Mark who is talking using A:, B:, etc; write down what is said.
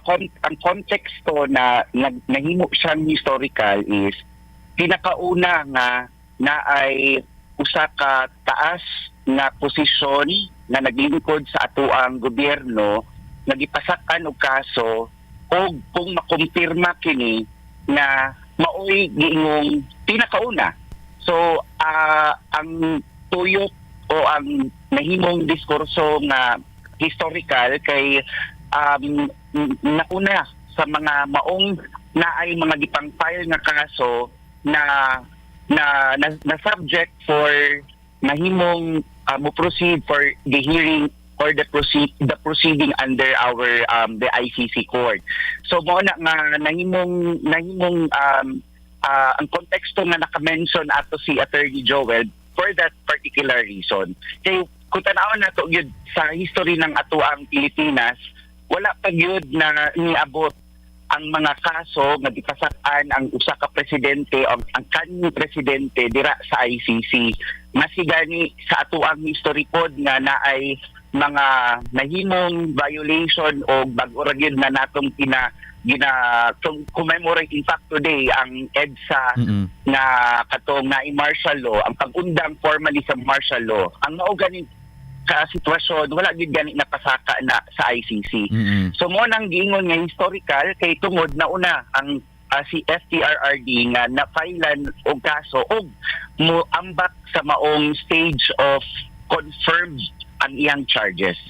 A: Ang konteksto na nahimo siyang historical is pinakauna nga na ay usa ka taas nga posisyon nga naglingkod sa atoang gobyerno nga gipasakan og kaso, og kung makumpirma kini na maoy giingong pinakauna. So ang tuyok o ang nahimong diskurso nga historical kay nauna sa mga maong naay mga gipang-file nga kaso na subject for mahimong mo proceed for the hearing or the proceeding under our the ICC court. So mao na nga nahimong ang konteksto nga naka-mention ato si Attorney Joel for that particular reason. Kay kung tan-awon nato gyud sa history ng atoang Pilipinas, wala pa gyud na niabot ang mga kaso nga gipasak-an ang usa ka presidente o ang kanhi presidente dira sa ICC. Masigani sa atoang history pod nga naay mga nahimong violation o bag-o ra gyud na natong pina gina commemorate, in fact today, ang EDSA na katong na martial law, ang pag-undang formally sa martial law. Ang mao gani ka sitwasyon, wala gyud gani napasaka na sa ICC. So mao nang giingon nga historical kay tungod nauna ang si FPRRD nga na-filean og kaso og moambak sa maong stage of confirmed ang iyang charges.